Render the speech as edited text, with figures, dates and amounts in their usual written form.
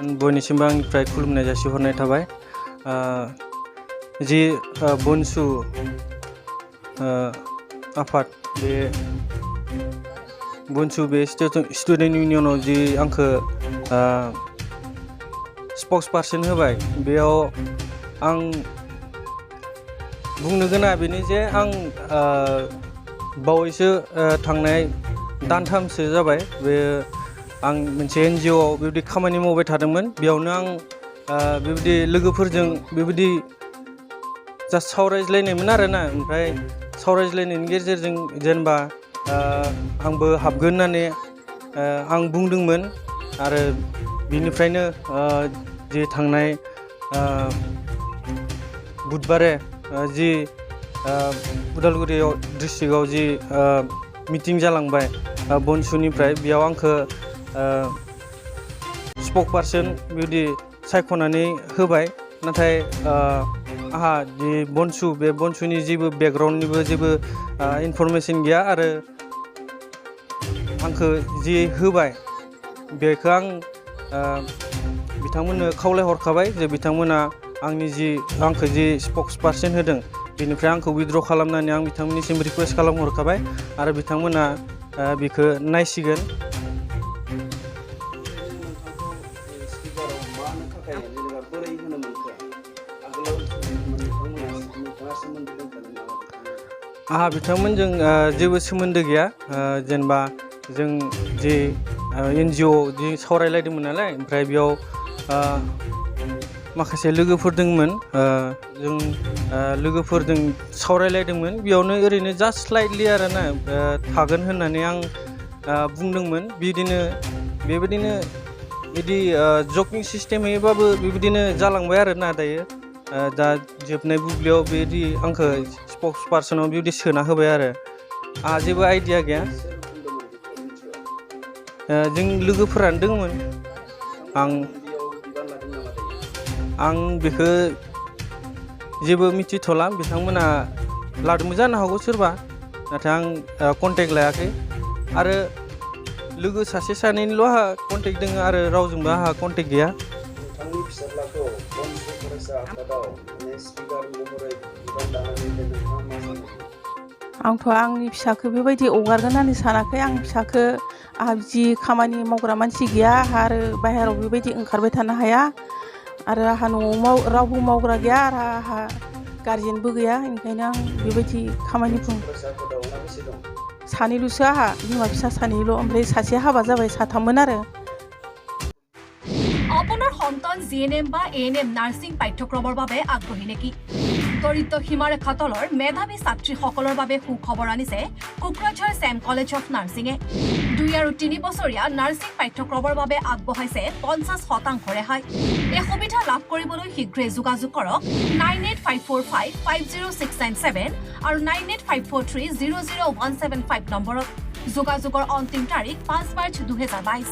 बयनिसिमबो आंनिफ्राय खुलुमनाय जासिहरनाय थाबाय जि बनसु आफाद बे बनसु बे स्टुडेन्ट इउनियनाव जि आंखो स्पक्स पार्सन होबाय बेयाव आं बुंनो गोनां बेनो जे आं बावैसो थांनाय दानथामसो जाबाय बे आं मोनसे NGO आव बेबायदि खामानि मावबाय थादोंमोन बेयावनो आं बेबायदि लोगोफोरजों बेबायदि जास्ट सावरायज्लायनायमोन आरोना ओमफ्राय सावरायज्लायनायनि गेजेरजों जेनेबा आंबो हाबगोन होननानै आं बुंदोंमोन आरो बिनिफ्रायनो जि थांनाय बुधबारे जि उदालगुरियाव डिस्ट्रिक्टआव जि मिटिं जालांबाय बनसुनिफ्राय बेयाव आंखो स्पक पार्सन बेबायदि सायख'नानै होबाय नाथाय आंहा जि बनसु बे बनसुनि जेबो बेकग्राउन्डनिबो जेबो इनफरमेसन गैया आरो आंखो जि होबाय बेखौ आं बिथांमोननो खावलायहरखाबाय जे बिथांमोना आंखो जि स्पक्स पार्सन होदों बेनिफ्राय आंखौ विथड्र खालामनानै आं बिथांमोननिसिम रिक्वेस्ट खालामहरखाबाय आरो बिथांमोना बेखौ नायसिगोन। आंहा बिथांमोनजों जेबो सोमोन्दो गैया जेनेबा जों जि NGO जि सावरायलायदोंमोन नालाय ओमफ्राय बेयाव माखासे लोगोफोर दंमोन जों लोगोफोरजों सावरायलायदोंमोन बेयावनो ओरैनो जास्ट स्लाइटलि आरोना थागोन होननानै आं बुंदोंमोन बेबायदिनो बिदि जकिं सिस्टेमैबाबो बेबायदिनो जालांबाय आरोना दायो दा जोबनाय बुब्लियाव बेबायदि आंखो स्पक्स पार्सनाव बेबायदि सोना होबाय आरो आंहा जेबो आइडिया गैया जों लोगोफोरानो दंमोन आं बेखौ जेबो मिथिथ'ला बिथांमोना लादोंबो जानो हागौ सोरबा नाथाय आं कन्टेक्ट लायाखै आरो लोगो सासे सानैनिल' आंहा कन्टेक्ट दङ आरो रावजोंबो आंहा कन्टेक्ट गैया। नोंथांनि फिसाज्लाखौ बनसु फरायसा आफादाव स्पिकार महरै बिबान लानानै नोंथाङा मा सानो? आंथ' आंनि फिसाखौ बेबायदि हगारगोन होननानै सानाखै आं फिसाखौ आंहा जि खामानि मावग्रा मानसि गैया आरो बाहेरायाव बेबायदि ओंखारबाय थानो हाया आरो आंहा न'आव रावबो मावग्रा गैया आरो आंहा गारजेनबो गैया ओंखायनो आं बेबायदि खामानि सानैल'सो आंहा बिमा फिसा सानैल' ओमफ्राय सासे हाबा जाबाय साथाममोन आरो আপোনাৰ সন্তান GNM বা ANM নাৰ্ছিং পাঠ্যক্ৰমৰ বাবে আগ্ৰহী নেকি? দৰিদ্ৰ সীমাৰেখা তলৰ মেধাৱী ছাত্ৰীসকলৰ বাবে সুখবৰ আনিছে কোকৰাঝাৰ ছেম কলেজ অফ নাৰ্ছিঙে 2 আৰু 3 বছৰীয়া নাৰ্ছিং পাঠ্যক্ৰমৰ বাবে আগবঢ়াইছে 50% ৰেহাই। এই সুবিধা লাভ কৰিবলৈ শীঘ্ৰে যোগাযোগ কৰক 9854550697 আৰু 9854300175 নম্বৰত। যোগাযোগৰ অন্তিম তাৰিখ 5 মাৰ্চ 2022।